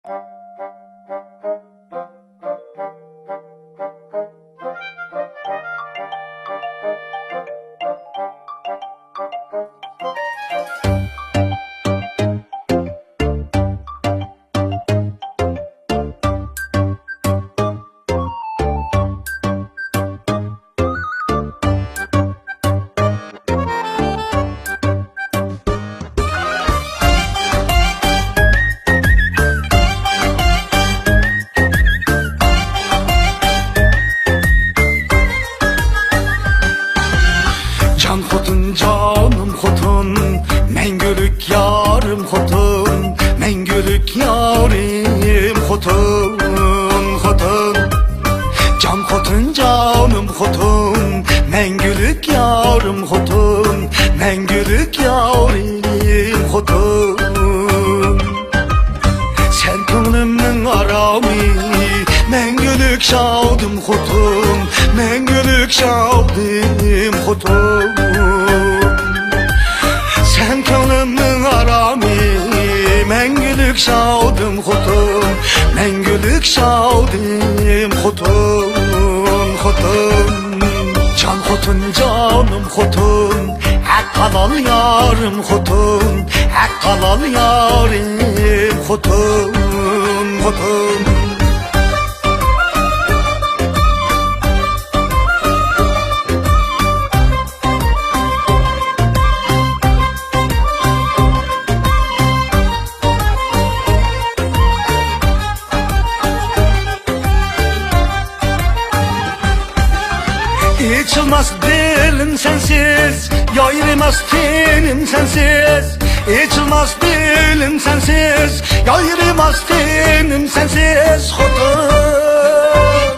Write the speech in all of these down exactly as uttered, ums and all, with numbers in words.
جان خوتۇن، جانىم خوتۇن، مەڭگۈلۈك يارىم خوتۇن، مەڭگۈلۈك يارىم خوتۇن، خوتۇن. جان خوتۇن، جانىم خوتۇن، مەڭگۈلۈك يارىم خوتۇن، مەڭگۈلۈك يارىم خوتۇن. سەن كۆڭلۈمنىڭ ئارامى، مەڭگۈلۈك شادىم خوتۇن، مەڭگۈلۈك شادىم خوتۇن. سەن كۆڭلۈمنىڭ ئارامى، مەڭگۈلۈك شادىم خوتۇن، مەڭگۈلۈك شادىم خوتۇن، خوتۇن. جان خوتۇن، جانىم خوتۇن، ھەق ھالال يارىم خوتۇن، ھەق ھالال يارىم خوتۇن، خوتۇن. ئېچىلماس دىلىم سەنسىز، يايرىماس تېنىم سەنسىز. ئېچىلماس دىلىم سەنسىز، يايرىماس تېنىم سەنسىز، خوتۇن.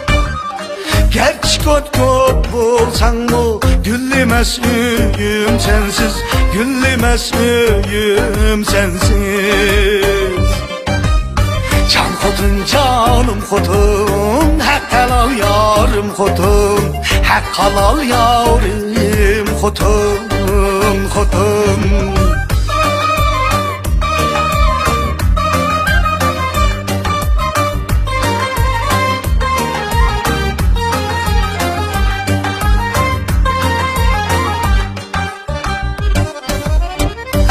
گەرچە كوت-كوت بولساڭمۇ، گۈللىمەس ئۆيۈم سەنسىز، گۈللىمەس ئۆيۈم سەنسىز. جان خوتۇن، جانىم خوتۇن، ھەق ھالال يارىم خوتۇن، ھەق ھالال يارىم خوتۇن، خوتۇن.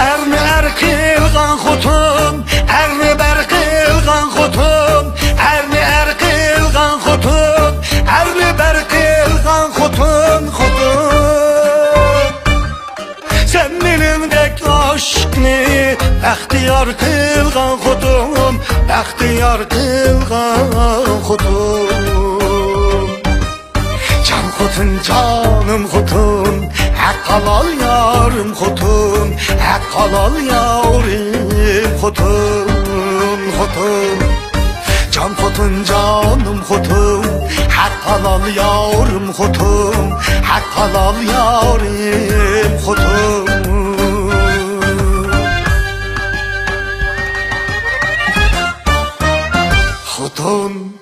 ئەرنى ئەر قىلغان خوتۇن، ئەرنى بەر قىلغان خوتۇن، ئەرنى ئەر قىلغان خوتۇن، ئەرنى بەر قىلغان خوتۇن، خوتۇن. سەن مېنىڭدەك ئاشىقنى بەختىيار قىلغان خوتۇن، بەختىيار قىلغان خوتۇن. جان خوتۇن، جانىم خوتۇن، ھەق ھالال يارىم خوتۇن، ھەق ھالال يارىم خوتۇن، خوتۇن. جان خوتۇن، جانىم خوتۇن، ھەق ھالال يارىم خوتۇن، ھەق ھالال يارىم خوتۇن، خوتۇن.